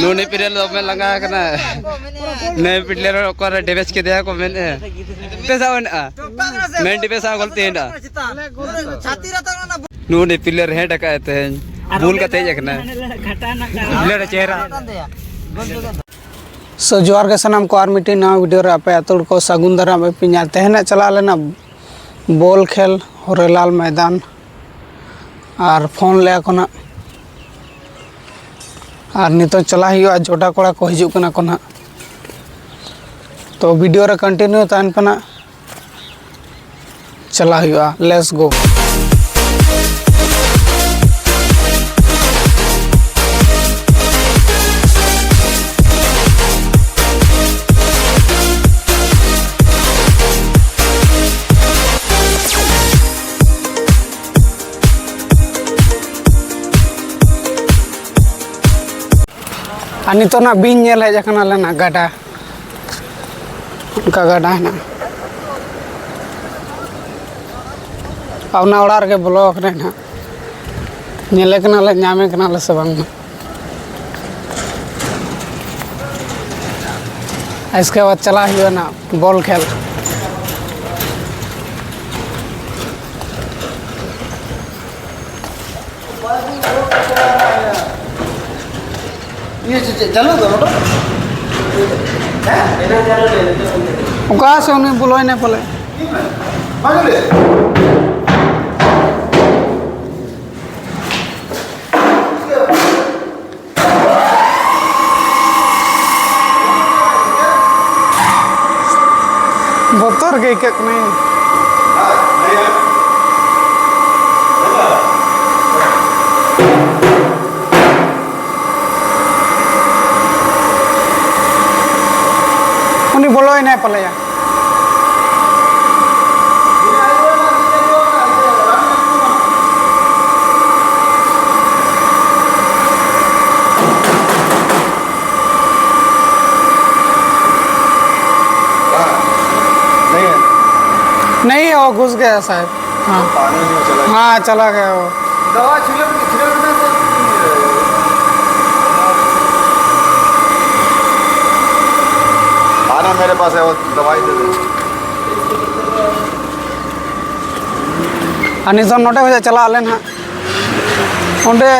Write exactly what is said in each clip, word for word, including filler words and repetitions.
ᱱᱩᱱᱤ ᱯᱤᱞᱮ ᱫᱚᱢᱮ ᱞᱟᱸᱜᱟ ᱟᱠᱟᱱᱟ᱾ ᱱᱮ ᱯᱤᱞᱮ ᱨᱮ ᱚᱠᱟᱨᱮ ᱰᱮᱢᱮᱡᱽ ᱠᱮᱫᱮᱭᱟ ᱠᱚ ᱢᱮᱱᱮᱫᱼᱟ᱾ ᱯᱮᱥᱟ ᱢᱮᱱᱟᱜᱼᱟ᱾ ᱢᱮᱱ ᱰᱤᱯᱮᱥᱟ ᱜᱚᱞᱛᱤ ᱦᱮᱱᱟᱜᱼᱟ᱾ ᱱᱩᱱᱤ ᱯᱤᱞᱮ ᱨᱮ ᱦᱮᱰ ᱟᱠᱟᱫᱼᱟᱭ ᱛᱮᱦᱮᱧ᱾ ᱵᱷᱩᱞ ᱠᱟᱛᱮ ᱦᱮᱡ ᱟᱠᱟᱱᱟᱭ᱾ ᱯᱤᱞᱮ ᱨᱮ ᱪᱮᱦᱨᱟ᱾ ᱥᱚ ᱡᱚᱦᱟᱨ ᱜᱮ ᱥᱟᱱᱟᱢ ᱠᱚ, ᱟᱨ ᱢᱤᱫᱴᱤᱡ ᱱᱟᱣᱟ ᱵᱷᱤᱰᱤᱭᱳ ᱨᱮ ᱟᱯᱮ ᱟᱹᱛᱩ ᱦᱚᱲ ᱠᱚ ᱥᱟᱹᱜᱩᱱ ᱫᱟᱨᱟᱢ ᱮ ᱯᱮ ᱧᱟᱢ᱾ ᱛᱮᱦᱮᱧ ᱪᱟᱞᱟᱜ ᱞᱮᱱᱟ ᱵᱚᱞ ᱠᱷᱮᱞ ᱦᱚᱨᱮᱞᱟᱞ ᱢᱚᱭᱫᱟᱱ, ᱟᱨ ᱯᱷᱳᱱ ᱞᱮᱜᱼᱟ ᱠᱚ ᱱᱟᱜ, ᱟᱨ ᱱᱤᱛᱚᱜ ᱪᱟᱞᱟᱜ ᱦᱩᱭᱩᱜᱼᱟ᱾ ᱡᱚᱴᱟ ᱠᱚᱲᱟ ᱠᱚ ᱦᱤᱡᱩᱜ ᱠᱟᱱᱟ ᱠᱚ ᱱᱟᱜ, ᱛᱚ ᱵᱷᱤᱰᱤᱭᱳ ᱨᱮ ᱠᱚᱱᱴᱤᱱᱤᱭᱩ ᱛᱟᱦᱮᱱ ᱯᱮ ᱱᱟᱜ᱾ ᱪᱟᱞᱟᱜ ᱦᱩᱭᱩᱜᱼᱟ, let's go᱾ ᱟᱨ ᱱᱤᱛᱚᱜ ᱱᱟᱜ ᱵᱤᱧ ᱧᱮᱞ ᱦᱮᱡ ᱟᱠᱟᱱᱟᱞᱮ ᱱᱟᱜ ᱜᱟᱰᱟ᱾ ᱚᱱᱠᱟ ᱜᱟᱰᱟ ᱦᱮᱱᱟᱜᱼᱟ᱾ ᱟᱨ ᱚᱱᱟ ᱚᱲᱟᱜ ᱨᱮᱜᱮ ᱵᱚᱞᱚ ᱟᱠᱟᱱᱟᱭ ᱱᱟᱜ᱾ ᱧᱮᱞᱮ ᱠᱟᱱᱟᱞᱮ, ᱧᱟᱢᱮ ᱠᱟᱱᱟᱞᱮ ᱥᱮ ᱵᱟᱝ᱾ ᱤᱥᱠᱮ ᱵᱟᱫ ᱪᱟᱞᱟᱜ ᱦᱩᱭᱩᱜᱼᱟ ᱱᱟᱜ ᱵᱚᱞ ᱠᱷᱮᱞ᱾ ᱤᱭᱟᱹ, ᱪᱮᱫ, ᱪᱮᱫ, ᱪᱟᱹᱞᱩ ᱫᱚ ᱢᱚᱴᱚᱨ? ᱦᱮᱸ? ᱚᱠᱟ ᱥᱮ ᱩᱱᱤ ᱵᱚᱞᱚᱭᱮᱱᱟᱭ ᱯᱟᱞᱮ? ᱵᱟᱝ ᱪᱟᱹᱞᱩᱭᱟ? ᱵᱚᱛᱚᱨ ᱜᱮ ᱟᱹᱭᱠᱟᱹᱜ ᱠᱟᱱᱟ᱾ ᱩᱱᱤ ᱵᱚᱞᱚᱭᱮᱱᱟᱭ ᱯᱟᱞᱮᱭᱟ᱾ नहीं है। नहीं है, वो घुस गया शायद। हाँ। पानी में चला गया। हाँ, चला गया वो। दवा छिड़क, छिड़कने से नहीं है। आना मेरे पास है, वो दवाई दे दो। ᱟᱨ ᱱᱤᱛᱚᱜ ᱱᱚᱰᱮ ᱠᱷᱚᱱᱟᱜ ᱪᱟᱞᱟᱜ ᱟᱞᱮ ᱱᱟᱦᱟᱜ᱾ ᱚᱸᱰᱮ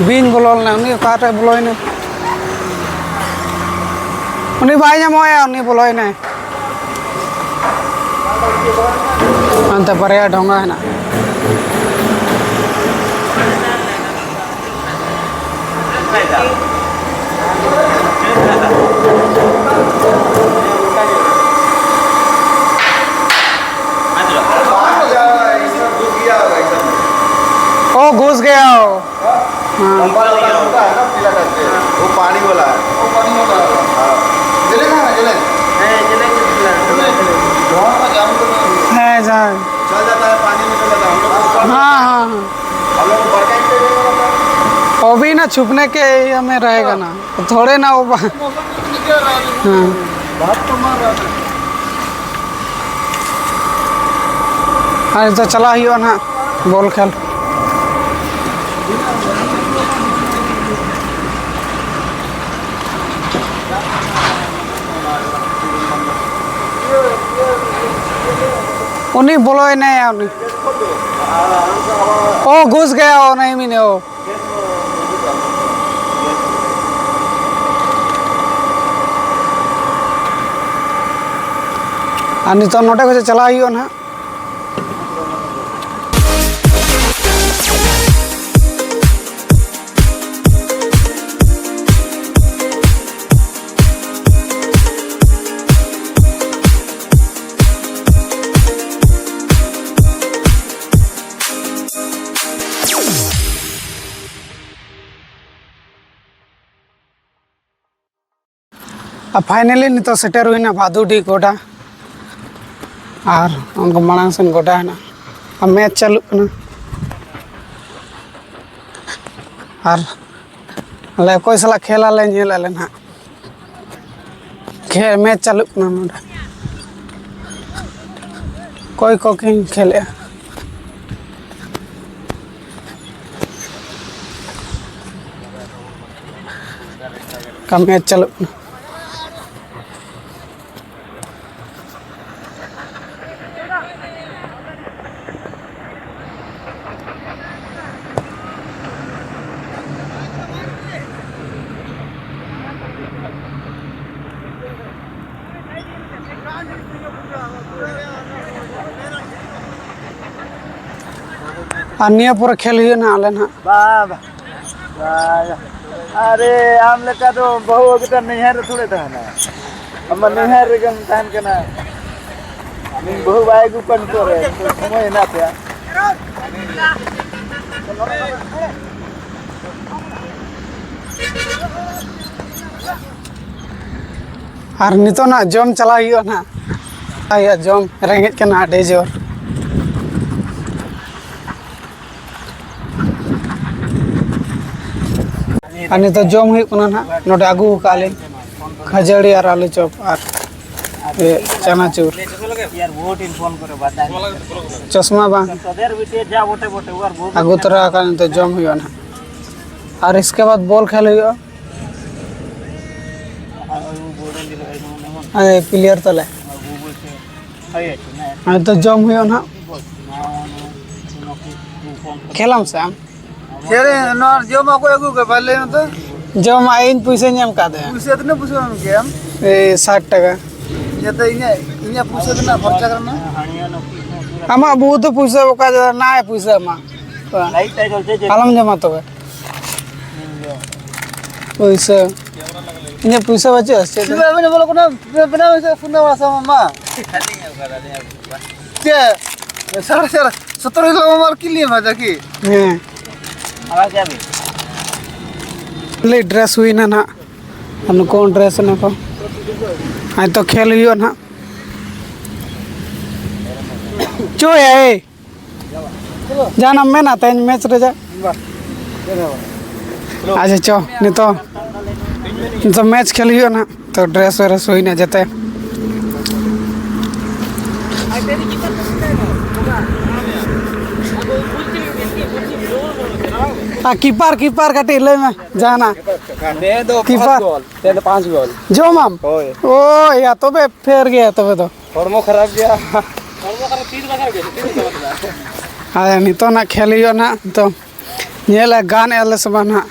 ᱵᱤᱧ ᱵᱚᱞᱚ ᱞᱮᱱᱟ, ᱩᱱᱤ ᱚᱠᱟᱨᱮ ᱵᱚᱞᱚᱭᱮᱱᱟ? ᱩᱱᱤ ᱵᱟᱭ ᱧᱟᱢᱚᱜᱼᱟ, ᱩᱱᱤ ᱵᱚᱞᱚᱭᱮᱱᱟᱭ᱾ ᱦᱟᱱᱛᱮ ᱵᱟᱨᱭᱟ ᱰᱷᱚᱸᱜᱟ ᱦᱮᱱᱟᱜᱼᱟ᱾ ओ घुस गया हो। हाँ। लंबा वाला होता है ना, पीला टाइप के, वो पानी वाला है। वो पानी वाला है। हाँ। जलेगा ना, जले? है, जलेगा। है, जाए। चल जाता है, पानी में चल जाता है। हम लोग को ऊपर हाँ, हाँ, हाँ। हम लोग को बरका ही पे वो भी ना छुपने के ये में रहेगा ना, थोड़े ना वो बा-, मौसम तो निकल रहा है। हाँ। भाप तो मार रहा है। ᱟᱨ ᱱᱤᱛᱚᱜ ᱪᱟᱞᱟᱜ ᱦᱩᱭᱩᱜᱼᱟ ᱱᱟᱦᱟᱜ ᱵᱚᱞ ᱠᱷᱮᱞ᱾ ᱩᱱᱤ ᱵᱚᱞᱚᱭᱮᱱᱟᱭᱟ ᱩᱱᱤ᱾ ᱳ, ᱜᱷᱩᱥ ᱜᱟᱭᱟ ᱳ, ᱱᱟᱦᱤ ᱢᱤᱞᱮ ᱳ᱾ ᱟᱨ ᱱᱤᱛᱚᱜ ᱱᱚᱰᱮ ᱠᱷᱚᱱ ᱪᱟᱞᱟᱣ ᱦᱩᱭᱩᱜᱼᱟ ᱱᱟᱦᱟᱜ᱾ ᱟᱨ finally ᱱᱤᱛᱚᱜ ᱥᱮᱴᱮᱨ ᱦᱩᱭᱱᱟ ᱵᱷᱟᱫᱩᱰᱤ ᱜᱚᱰᱟ, ᱟᱨ ᱚᱱᱠᱟ ᱢᱟᱲᱟᱝ ᱥᱮᱱ ᱜᱚᱰᱟ ᱦᱮᱱᱟᱜᱼᱟ, ᱟᱨ match ᱪᱟᱹᱞᱩᱜ ᱠᱟᱱᱟ᱾ ᱟᱨ ᱟᱞᱮ ᱚᱠᱚᱭ ᱥᱟᱞᱟᱜ ᱠᱷᱮᱞ ᱟᱞᱮ ᱧᱮᱞ ᱟᱞᱮ ᱱᱟᱦᱟᱜ᱾ ᱠᱷᱮᱞ match ᱪᱟᱹᱞᱩᱜ ᱠᱟᱱᱟ ᱱᱚᱰᱮ᱾ ᱚᱠᱚᱭ ᱠᱚ ᱠᱤᱱ ᱠᱷᱮᱞᱮᱜᱼᱟ? ᱚᱱᱠᱟ match ᱪᱟᱹᱞᱩᱜ ᱠᱟᱱᱟ᱾ ᱟᱨ ᱱᱤᱭᱟᱹ ᱯᱚᱨᱮ ᱠᱷᱮᱞ ᱦᱩᱭᱩᱜᱼᱟ ᱱᱟᱦᱟᱜ ᱟᱞᱮ ᱱᱟᱦᱟᱜ᱾ ᱵᱟ, ᱵᱟ, ᱵᱟ, ᱭᱟ᱾ ᱟᱨᱮ, ᱟᱢ ᱞᱮᱠᱟ ᱫᱚ ᱵᱟᱹᱦᱩ ᱟᱹᱜᱩ ᱛᱟᱢ ᱱᱟᱹᱭᱦᱟᱹᱨ ᱨᱮ ᱛᱷᱚᱲᱮ ᱛᱟᱦᱮᱱᱟ᱾ ᱟᱢ ᱢᱟ ᱱᱟᱹᱭᱦᱟᱹᱨ ᱨᱮᱜᱮᱢ ᱛᱟᱦᱮᱱ ᱠᱟᱱᱟ᱾ ᱤᱧ ᱵᱟᱹᱦᱩ ᱵᱟᱭ ᱟᱹᱜᱩ ᱠᱚᱣᱟ ᱱᱤᱛᱚᱜ ᱨᱮ, ᱱᱤᱛᱚᱜ ᱥᱚᱢᱚᱭ ᱦᱮᱱᱟᱜ ᱯᱮᱭᱟ᱾ ᱟᱨ ᱱᱤᱛᱚᱜ ᱱᱟᱜ ᱡᱚᱢ ᱪᱟᱞᱟᱣ ᱦᱩᱭᱩᱜᱼᱟ ᱱᱟᱜ᱾ ᱪᱟᱞᱟᱣ ᱦᱩᱭᱩᱜᱼᱟ ᱡᱚᱢ, ᱨᱮᱸᱜᱮᱡ ᱠᱟᱱᱟ ᱟᱹᱰᱤ ᱡᱳᱨ᱾ ᱟᱨ ᱱᱤᱛᱚᱜ ᱡᱚᱢ ᱦᱩᱭᱩᱜ ᱠᱟᱱᱟ ᱱᱟᱜ, ᱱᱚᱰᱮ ᱟᱹᱜᱩ ᱟᱠᱟᱫ ᱞᱤᱧ ᱠᱷᱟᱹᱡᱟᱹᱲᱤ ᱟᱨ ᱟᱹᱞᱩ ᱪᱚᱯ ᱟᱨ ᱤᱭᱟᱹ ᱪᱟᱱᱟᱪᱩᱨ᱾ ᱪᱚᱥᱢᱟ ᱵᱟᱝ ᱟᱹᱜᱩ ᱛᱚᱨᱟ ᱟᱠᱟᱫ, ᱱᱤᱛᱚᱜ ᱡᱚᱢ ᱦᱩᱭᱩᱜᱼᱟ ᱱᱟᱜ᱾ ᱟᱨ ᱤᱥᱠᱮ ᱵᱟᱫ ᱵᱚᱞ ᱠᱷᱮᱞ ᱦᱩᱭᱩᱜᱼᱟ᱾ ᱟᱨ ᱯᱞᱮᱭᱟᱨ ᱛᱟᱞᱮ᱾ ᱦᱳᱭ, ᱛᱚ ᱡᱚᱢ ᱦᱩᱭᱩᱜᱼᱟ ᱱᱟᱦᱟᱜ᱾ ᱠᱷᱮᱞᱟᱢ ᱥᱮ ᱟᱢ? ᱠᱷᱮᱞ ᱱᱚᱣᱟ ᱡᱚᱢᱟᱜ ᱚᱠᱚᱭ ᱟᱹᱜᱩ ᱠᱟᱫᱟ? ᱞᱟᱹᱭ ᱢᱮ ᱛᱚ᱾ ᱡᱚᱢᱟᱜ ᱤᱧ ᱯᱩᱭᱥᱟᱹᱧ ᱮᱢ ᱠᱟᱫᱮᱭᱟ᱾ ᱯᱩᱭᱥᱟᱹ ᱛᱤᱱᱟᱹᱜ ᱯᱩᱭᱥᱟᱹ ᱮᱢ ᱠᱮᱜᱼᱟᱢ? ᱮᱭ, ᱥᱟᱴ ᱴᱟᱠᱟ᱾ ᱡᱟᱛᱮ ᱤᱧᱟᱹᱜ, ᱤᱧᱟᱹᱜ ᱯᱩᱭᱥᱟᱹ ᱛᱤᱱᱟᱹᱜ ᱠᱷᱚᱨᱪᱟ ᱠᱟᱱᱟ? ᱟᱢᱟᱜ ᱵᱚᱦᱩᱛ ᱯᱩᱭᱥᱟᱹ ᱚᱠᱟ ᱡᱮ ᱱᱟᱭ ᱯᱩᱭᱥᱟᱹ ᱮᱢᱟ᱾ ᱟᱞᱚᱢ ᱡᱚᱢᱟ ᱛᱚᱵᱮ᱾ ᱯᱩᱭᱥᱟᱹ, ᱤᱧᱟᱹᱜ ᱯᱩᱭᱥᱟᱹ ᱵᱟᱹᱪᱩᱜᱼᱟ ᱥᱮ ᱪᱮᱫ? ᱛᱤᱱᱟᱹᱜ ᱵᱮᱱᱟ ᱵᱚᱞᱚ ᱠᱟᱱᱟ? ᱛᱤᱱᱟᱹᱜ ᱵᱮᱱᱟ ᱵᱚᱞᱚ ᱠᱟᱱᱟ? ᱢᱟ᱾ ᱪᱮᱫ? ᱥᱟᱲᱮ ᱪᱟᱨ, ᱥᱚᱛᱨᱚ ᱦᱤᱞᱳᱜ ᱢᱟ ᱟᱨ ᱠᱤ ᱞᱤᱭᱮ ᱵᱷᱟᱡᱟ ᱠᱤ? ᱦᱮᱸ᱾ ᱞᱮ ᱰᱨᱮᱥ ᱦᱩᱭᱱᱟ ᱱᱟᱦᱟᱜ᱾ ᱟᱨ ᱱᱩᱠᱩ ᱦᱚᱸ ᱰᱨᱮᱥ ᱮᱱᱟ ᱠᱚ᱾ ᱦᱚᱸᱜᱼᱚᱭ ᱛᱚ ᱠᱷᱮᱞ ᱦᱩᱭᱩᱜᱼᱟ ᱱᱟᱦᱟᱜ᱾ ᱪᱚᱭᱟ, ᱮᱭ᱾ ᱡᱟᱦᱟᱱᱟᱜ ᱢᱮᱱᱟ ᱛᱮᱦᱮᱧ ᱢᱮᱪ ᱨᱮᱭᱟᱜ? ᱟᱪᱪᱷᱟ, ᱪᱚ, ᱱᱤᱛᱚᱜ, ᱱᱤᱛᱚᱜ ᱢᱮᱪ ᱠᱷᱮᱞ ᱦᱩᱭᱩᱜᱼᱟ ᱱᱟᱦᱟᱜ᱾ ᱛᱚ, ᱰᱨᱮᱥ ᱣᱮᱨᱮᱥ ᱦᱩᱭᱱᱟ ᱡᱮᱛᱮ᱾ ᱟᱨ ᱠᱤᱯᱟᱨ, ᱠᱤᱯᱟᱨ ᱠᱟᱹᱴᱤᱡ ᱞᱟᱹᱭ ᱢᱮ ᱡᱟᱦᱟᱱᱟᱜ᱾ ᱱᱤᱭᱟᱹ ᱫᱚ ᱠᱤᱯᱟᱨ᱾ ᱯᱟᱸᱪ ᱜᱳᱞ, ᱛᱮᱦᱮᱧ ᱫᱚ ᱯᱟᱸᱪ ᱜᱳᱞ᱾ ᱡᱚᱢᱟᱢ? ᱦᱳᱭ᱾ ᱳ ᱭᱟ, ᱛᱚᱵᱮ ᱯᱷᱮᱨ ᱜᱮᱭᱟ ᱛᱚᱵᱮ ᱫᱚ᱾ ᱦᱚᱲᱢᱚ ᱠᱷᱟᱨᱟᱯ ᱜᱮᱭᱟ᱾ ᱟᱨ ᱱᱤᱛᱚᱜ ᱱᱟᱜ ᱠᱷᱮᱞ ᱦᱩᱭᱩᱜᱼᱟ ᱱᱟᱜ, ᱱᱤᱛᱚᱜ ᱧᱮᱞᱟ ᱜᱟᱱ ᱮᱫ ᱞᱮ ᱥᱮ ᱵᱟᱝ ᱱᱟᱜ᱾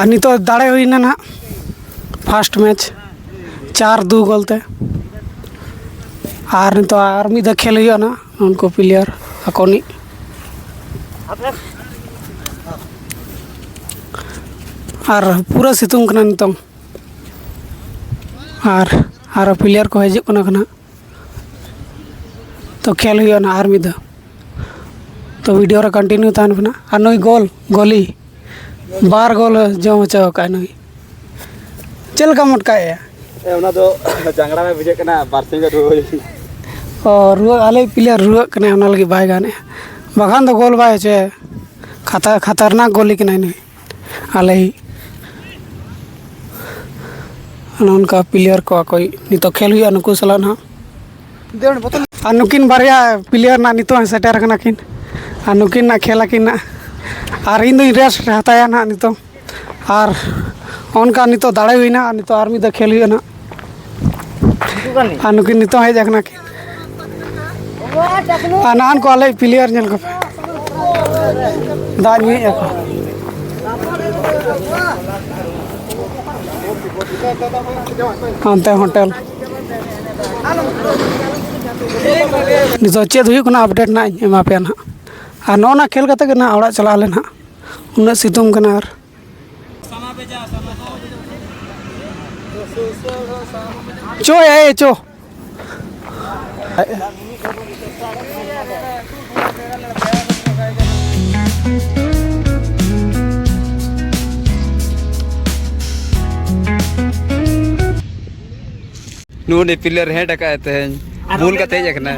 ᱟᱨ ᱱᱤᱛᱚᱜ ᱫᱟᱲᱮ ᱦᱩᱭᱱᱟ ᱱᱟᱦᱟᱜ ᱯᱷᱟᱥᱴ ᱢᱮᱪ ᱪᱟᱨ ᱫᱩ ᱜᱳᱞ ᱛᱮ᱾ ᱟᱨ ᱱᱤᱛᱚᱜ ᱟᱨ ᱢᱤᱫ ᱫᱷᱟᱣ ᱠᱷᱮᱞ ᱦᱩᱭᱩᱜᱼᱟ ᱱᱟᱦᱟᱜ ᱩᱱᱠᱩ ᱯᱞᱮᱭᱟᱨ ᱟᱠᱚ ᱱᱤᱡ᱾ ᱟᱨ ᱯᱩᱨᱟᱹ ᱥᱤᱛᱩᱝ ᱠᱟᱱᱟ ᱱᱤᱛᱚᱝ᱾ ᱟᱨ ᱟᱨᱚ ᱯᱞᱮᱭᱟᱨ ᱠᱚ ᱦᱤᱡᱩᱜ ᱠᱟᱱᱟ ᱠᱚ ᱱᱟᱦᱟᱜ᱾ ᱛᱚ ᱠᱷᱮᱞ ᱦᱩᱭᱩᱜᱼᱟ ᱱᱟᱦᱟᱜ ᱟᱨ ᱢᱤᱫ ᱫᱷᱟᱣ᱾ ᱛᱚ ᱵᱷᱤᱰᱤᱭᱳ ᱨᱮ ᱠᱚᱱᱴᱤᱱᱤᱭᱩ ᱛᱟᱦᱮᱱ ᱯᱮ ᱱᱟᱦᱟᱜ᱾ ᱟᱨ ᱱᱩᱭ ᱜᱳᱞ ᱜᱳᱞᱤ ᱵᱟᱨ ᱜᱳᱞ ᱡᱚᱢ ᱦᱚᱪᱚ ᱟᱠᱟᱫ ᱱᱩᱭ᱾ ᱪᱮᱫ ᱞᱮᱠᱟᱢ ᱢᱚᱴᱠᱟᱭᱮᱫᱼᱟ? ᱮ, ᱚᱱᱟ ᱫᱚ ᱡᱟᱝᱜᱽᱲᱟ ᱵᱟᱭ ᱵᱩᱡᱷᱟᱹᱜ ᱠᱟᱱᱟ, ᱵᱟᱨᱥᱤᱧ ᱜᱟᱱ ᱨᱩᱣᱟᱹ ᱦᱩᱭ ᱚ, ᱨᱩᱣᱟᱹ, ᱟᱞᱮ ᱯᱞᱮᱭᱟᱨ ᱨᱩᱣᱟᱹᱜ ᱠᱟᱱᱟᱭ, ᱚᱱᱟ ᱞᱟᱹᱜᱤᱫ ᱵᱟᱭ ᱜᱟᱱᱮᱜᱼᱟ, ᱵᱟᱠᱷᱟᱱ ᱫᱚ ᱜᱳᱞ ᱵᱟᱭ ᱦᱚᱪᱚᱭᱟ᱾ ᱠᱷᱟᱛᱟ-, ᱠᱷᱟᱛᱟᱨᱱᱟᱠ ᱜᱳᱞᱤ ᱠᱟᱱᱟᱭ ᱱᱩᱭ ᱟᱞᱮᱭᱤᱡ᱾ ᱚᱱᱮ ᱚᱱᱠᱟ ᱯᱞᱮᱭᱟᱨ ᱠᱚ ᱟᱠᱚᱭᱤᱡ᱾ ᱱᱤᱛᱚᱜ ᱠᱷᱮᱞ ᱦᱩᱭᱩᱜᱼᱟ ᱱᱩᱠᱩ ᱥᱟᱞᱟᱜ ᱱᱟᱦᱟᱜ᱾ ᱟᱨ ᱱᱩᱠᱤᱱ ᱵᱟᱨᱭᱟ ᱯᱞᱮᱭᱟᱨ ᱱᱟᱦᱟᱜ ᱱᱤᱛᱚᱜ ᱦᱚᱸ ᱥᱮᱴᱮᱨ ᱟᱠᱟᱱᱟ ᱠᱤᱱ, ᱟᱨ ᱱᱩᱠᱤᱱ ᱱᱟᱦᱟᱜ ᱠᱷᱮᱞ ᱟᱹᱠᱤᱱ ᱱᱟᱦᱟᱜ, ᱟᱨ ᱤᱧ ᱫᱚᱧ ᱨᱮᱥᱴ ᱦᱟᱛᱟᱭᱟ ᱱᱟᱦᱟᱜ ᱱᱤᱛᱚᱜ᱾ ᱟᱨ ᱚᱱᱠᱟ ᱱᱤᱛᱚᱜ ᱫᱟᱲᱮ ᱦᱩᱭᱱᱟ, ᱟᱨ ᱱᱤᱛᱚᱜ ᱟᱨ ᱢᱤᱫ ᱫᱷᱟᱣ ᱠᱷᱮᱞ ᱦᱩᱭᱩᱜᱼᱟ ᱱᱟᱦᱟᱜ᱾ ᱟᱨ ᱱᱩᱠᱤᱱ ᱱᱤᱛᱚᱜ ᱦᱮᱡ ᱟᱠᱟᱱᱟ ᱠᱤᱱ᱾ ᱟᱨ ᱱᱟᱦᱟᱱ ᱠᱚ ᱟᱞᱮ ᱯᱞᱮᱭᱟᱨ ᱧᱮᱞ ᱠᱚᱯᱮ, ᱫᱟᱜ ᱧᱩᱭᱮᱫᱼᱟ ᱠᱚ ᱦᱟᱱᱛᱮ ᱦᱳᱴᱮᱞ᱾ ᱱᱤᱛᱚᱜ ᱪᱮᱫ ᱦᱩᱭᱩᱜ ᱠᱟᱱᱟ ᱟᱯᱰᱮᱴ ᱱᱟᱦᱟᱜ ᱤᱧ ᱮᱢᱟ ᱯᱮᱭᱟ ᱱᱟᱦᱟᱜ᱾ ᱟᱨ ᱱᱚᱜᱼᱚ ᱱᱟ ᱠᱷᱮᱞ ᱠᱟᱛᱮ ᱜᱮ ᱱᱟᱦᱟᱜ ᱚᱲᱟᱜ ᱪᱟᱞᱟᱜ ᱟᱞᱮ ᱱᱟᱦᱟᱜ, ᱩᱱᱟᱹᱜ ᱥᱤᱛᱩᱝ ᱠᱟᱱᱟ᱾ ᱟᱨ ᱪᱚ ᱭᱟ, ᱮ, ᱪᱚ᱾ ᱱᱩᱭ ᱯᱞᱮᱭᱟᱨ ᱦᱮᱰ ᱟᱠᱟᱫ ᱛᱮᱦᱮᱧ, ᱵᱩᱞ ᱠᱟᱛᱮ ᱦᱮᱡ ᱟᱠᱟᱱᱟ᱾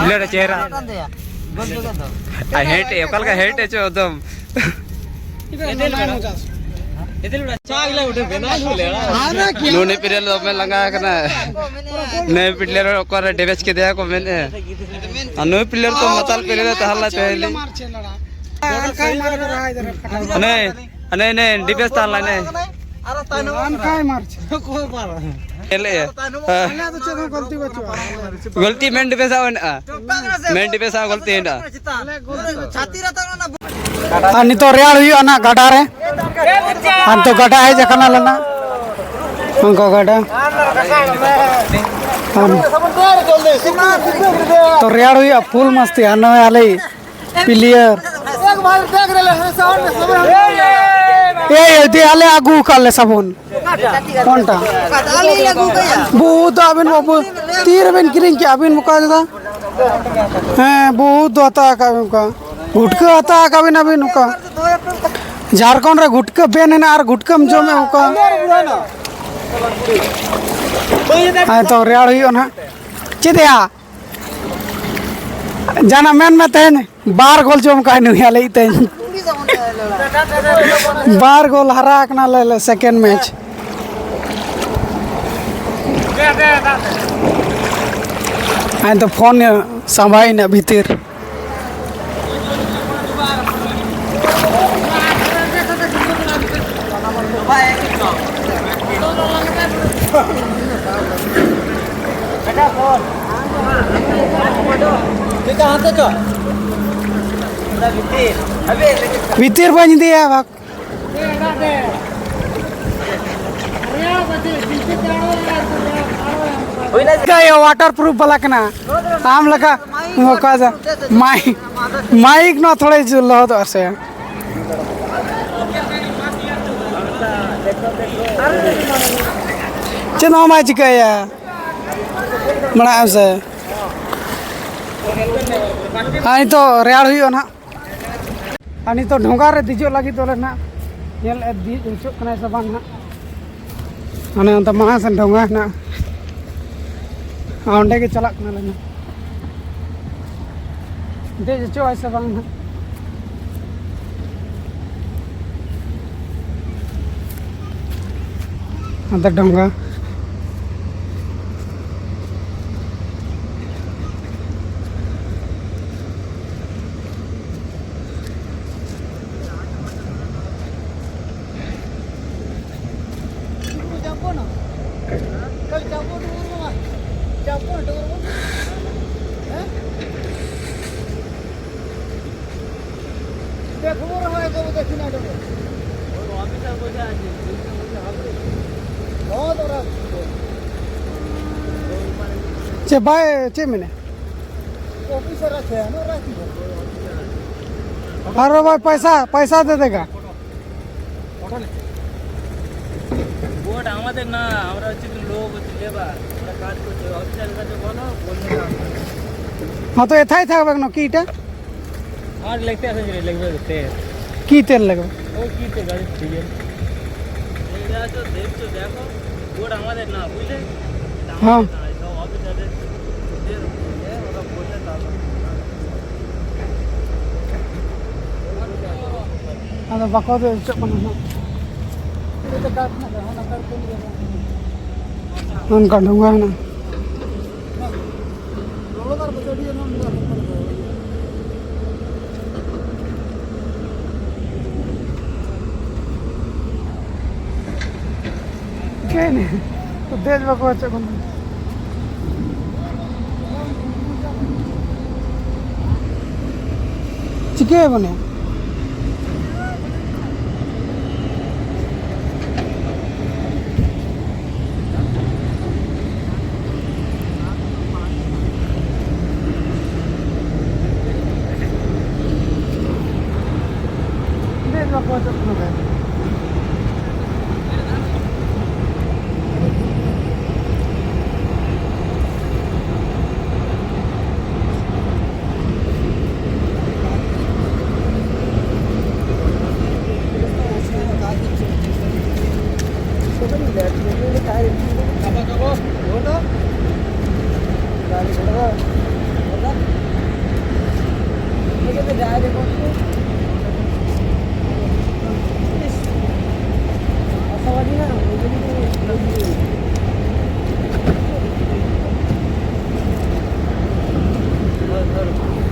ᱯᱞᱮᱭᱟᱨ ᱪᱮᱦᱨᱟ᱾ ᱟᱨ ᱦᱮᱰ ᱮ, ᱚᱠᱟ ᱞᱮᱠᱟ ᱦᱮᱰ ᱮ ᱪᱚ ᱮᱠᱫᱚᱢ᱾ ᱱᱩᱭ ᱯᱞᱮᱭᱟᱨ ᱫᱚ ᱫᱚᱢᱮ ᱞᱟᱸᱜᱟ ᱟᱠᱟᱱᱟ᱾ ᱱᱩᱭ ᱯᱞᱮᱭᱟᱨ ᱚᱠᱟᱨᱮ ᱰᱮᱢᱮᱡᱽ ᱠᱮᱫᱮᱭᱟ ᱠᱚ ᱢᱮᱱᱮᱫᱼᱟ᱾ ᱟᱨ ᱱᱩᱭ ᱯᱞᱮᱭᱟᱨ ᱛᱚ ᱢᱟᱛᱟᱞ ᱯᱞᱮᱭᱟᱨ ᱮ ᱛᱟᱦᱮᱸ ᱞᱮᱱᱟ ᱛᱮᱦᱮᱧ᱾ ᱦᱟᱱᱮ, ᱦᱟᱱᱮ, ᱦᱟᱱᱮ ᱰᱤᱯᱮᱥ ᱛᱟᱦᱮᱸ ᱞᱮᱱᱟ, ᱦᱟᱱᱮ᱾ ᱧᱮᱞᱮᱫᱼᱟ᱾ ᱦᱮᱸ᱾ ᱜᱚᱞᱛᱤ ᱢᱮᱱ ᱰᱤᱯᱮᱥ ᱟᱜ ᱢᱮᱱᱟᱜᱼᱟ᱾ ᱢᱮᱱ ᱰᱤᱯᱮᱥ ᱟᱜ ᱜᱚᱞᱛᱤ ᱢᱮᱱᱟᱜᱼᱟ᱾ ᱟᱨ ᱱᱤᱛᱚᱜ ᱨᱮᱭᱟᱲ ᱦᱩᱭᱩᱜᱼᱟ ᱱᱟᱜ ᱜᱟᱰᱟ ᱨᱮ᱾ ᱟᱨ ᱱᱤᱛᱚᱜ ᱜᱟᱰᱟ ᱦᱮᱡ ᱟᱠᱟᱱᱟ ᱞᱮ ᱱᱟᱜ᱾ ᱚᱱᱠᱟ ᱜᱟᱰᱟ᱾ ᱟᱨ ᱛᱚ ᱨᱮᱭᱟᱲ ᱦᱩᱭᱩᱜᱼᱟ ᱯᱷᱩᱞ ᱢᱟᱥᱛᱤ᱾ ᱟᱨ ᱱᱚᱜᱼᱚᱭ ᱟᱞᱮ ᱯᱤᱞᱤᱭᱟᱨ᱾ ᱮᱭ, ᱮᱭ, ᱫᱮ, ᱟᱞᱮ ᱟᱹᱜᱩ ᱟᱠᱟᱫ ᱞᱮ ᱥᱟᱵᱚᱱ᱾ ᱠᱚᱱᱴᱟ? ᱵᱚᱦᱩᱛ ᱫᱚ ᱟᱹᱵᱤᱱ ᱵᱟᱹᱵᱩ, ᱛᱤ ᱨᱮᱵᱮᱱ ᱠᱤᱨᱤᱧ ᱠᱮᱜᱼᱟ ᱟᱹᱵᱤᱱ ᱵᱚᱠᱟ ᱫᱟᱫᱟ? ᱦᱮᱸ, ᱵᱚᱦᱩᱛ ᱫᱚ ᱦᱟᱛᱟᱣ ᱟᱠᱟᱫ ᱵᱤᱱ ᱚᱱᱠᱟ᱾ ᱜᱩᱴᱠᱟᱹ ᱦᱟᱛᱟᱣ ᱟᱠᱟᱫ ᱵᱤᱱ ᱟᱹᱵᱤᱱ ᱚᱱᱠᱟ᱾ ᱡᱷᱟᱲᱠᱷᱚᱸᱰ ᱨᱮ ᱜᱩᱴᱠᱟᱹ ᱵᱮᱱ ᱦᱮᱱᱟᱜᱼᱟ ᱟᱨ ᱜᱩᱴᱠᱟᱹᱢ ᱡᱚᱢᱮᱫ ᱚᱱᱠᱟ᱾ ᱦᱮᱸ, ᱛᱚ ᱨᱮᱭᱟᱲ ᱦᱩᱭᱩᱜᱼᱟ ᱱᱟᱦᱟᱜ᱾ ᱪᱮᱫ ᱭᱟ? ᱡᱟᱦᱟᱱᱟᱜ ᱢᱮᱱ ᱢᱮ ᱛᱮᱦᱮᱧ᱾ ᱵᱟᱨ ᱜᱳᱞ ᱡᱚᱢ ᱠᱟᱜ ᱱᱩᱭ ᱟᱞᱮ ᱤᱡ ᱛᱮᱦᱮᱧ᱾ ᱵᱟᱨ ᱜᱳᱞ ᱦᱟᱨᱟ ᱠᱟᱱᱟ ᱞᱮ, ᱞᱮ second match᱾ ᱟᱫᱚ ᱯᱷᱳᱱ ᱥᱟᱸᱵᱟᱭᱮᱱᱟ ᱵᱷᱤᱛᱤᱨ᱾ ᱵᱷᱤᱛᱤᱨ ᱵᱟᱹᱧ ᱤᱫᱤᱭᱟ ᱵᱟᱠ᱾ ᱪᱤᱠᱟᱹᱭᱟ, waterproof ᱵᱟᱞᱟ ᱠᱟᱱᱟ᱾ ᱟᱢ ᱞᱮᱠᱟ ᱚᱠᱟ ᱡᱟ-, ᱢᱟᱭ-, ᱢᱟᱭᱤᱠ ᱱᱚᱣᱟ ᱛᱷᱚᱲᱟ ᱞᱚᱦᱚᱫᱚᱜᱼᱟ ᱥᱮ᱾ ᱪᱮᱫ ᱦᱚᱸ ᱵᱟᱭ ᱪᱤᱠᱟᱹᱭᱟ᱾ ᱢᱟᱲᱟᱝ ᱥᱮ᱾ ᱟᱨ ᱱᱤᱛᱚᱜ ᱨᱮᱭᱟᱲ ᱦᱩᱭᱩᱜᱼᱟ ᱱᱟᱦᱟᱜ᱾ ᱟᱨ ᱱᱤᱛᱚᱜ ᱰᱷᱚᱸᱜᱟ ᱨᱮ ᱫᱮᱡᱚᱜ ᱞᱟᱹᱜᱤᱫ ᱫᱚᱞᱮ ᱱᱟᱦᱟᱜ ᱧᱮᱞ ᱫᱮᱡ ᱦᱚᱪᱚᱜ ᱠᱟᱱᱟᱭ ᱥᱮ ᱵᱟᱝ ᱱᱟᱦᱟᱜ᱾ ᱚᱱᱮ ᱚᱱᱛᱮ ᱢᱟᱲᱟᱝ ᱥᱮᱱ ᱰᱷᱚᱸᱜᱟ ᱦᱮᱱᱟᱜᱼᱟ᱾ ᱟᱨ ᱚᱸᱰᱮ ᱜᱮ ᱪᱟᱞᱟᱜ ᱠᱟᱱᱟᱞᱮ ᱱᱟᱦᱟᱜ᱾ ᱫᱮᱡ ᱦᱚᱪᱚᱜ ᱟᱭ ᱥᱮ ᱵᱟᱝ ᱱᱟᱦᱟᱜ᱾ ᱟᱫᱚ ᱰᱷᱚᱸᱜᱟ᱾ ᱪᱮᱫ ᱵᱟᱭ, ᱪᱮᱫ ᱢᱮᱱᱟ? ᱟᱨᱚ ᱵᱟᱭ ᱯᱚᱭᱥᱟ, ᱯᱚᱭᱥᱟ ᱫᱮ ᱫᱮᱜᱟ᱾ ভোট আমাদের না, আমরা হচ্ছে কি লোক, হচ্ছে লেবার, আমরা কাজ করছি। অফিসারের কাছে বলো, বললে না আমরা। হ্যাঁ, তো এথাই থাকবে কেন কিটা? আর লিখতে আসে, লিখবে তেল। কি তেল লাগবে? ওই কি তেল, গাড়ির ডিজেল। এই যে আছো, দেখছো, দেখো, ভোট আমাদের না, বুঝলে? এটা হ্যাঁ। আমাদের না, এটা অফিসারের, ওদের, ওরা বললে তারপর। ᱟᱫᱚ ᱵᱟᱠᱚ ᱫᱮᱡ ᱦᱚᱪᱚᱜ ᱠᱟᱱᱟ ᱦᱟᱸᱜ᱾ ᱚᱱᱠᱟ ᱰᱷᱚᱸᱜᱟ ᱦᱮᱱᱟᱜᱼᱟ᱾ ᱪᱤᱠᱟᱹᱭᱮᱱᱟ? ᱫᱮᱡ ᱵᱟᱠᱚ ᱦᱚᱪᱚᱜ ᱠᱟᱱᱟ᱾ ᱪᱤᱠᱟᱹᱭᱟᱵᱚᱱ ᱭᱟ? ᱫᱮᱡ ᱵᱟᱠᱚ ᱦᱚᱪᱚᱜ ᱠᱟᱱᱟ ᱵᱷᱟᱭ᱾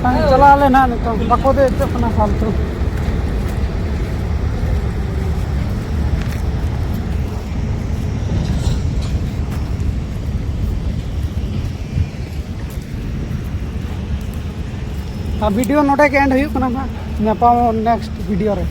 ᱵᱟᱝ ᱪᱟᱞᱟᱣ ᱞᱮᱱᱟ ᱱᱤᱛᱚᱝ, ᱵᱟᱠᱚ ᱫᱮᱡ ᱦᱚᱪᱚᱜ ᱠᱟᱱᱟ ᱯᱷᱟᱞᱛᱩ᱾ ᱟᱨ ᱵᱷᱤᱰᱤᱭᱳ ᱱᱚᱰᱮ ᱜᱮ ᱮᱱᱰ ᱦᱩᱭᱩᱜ ᱠᱟᱱᱟ ᱱᱟᱦᱟᱜ᱾ ᱧᱟᱯᱟᱢ ᱱᱮᱠᱥᱴ ᱵᱷᱤᱰᱤᱭᱳ ᱨᱮ᱾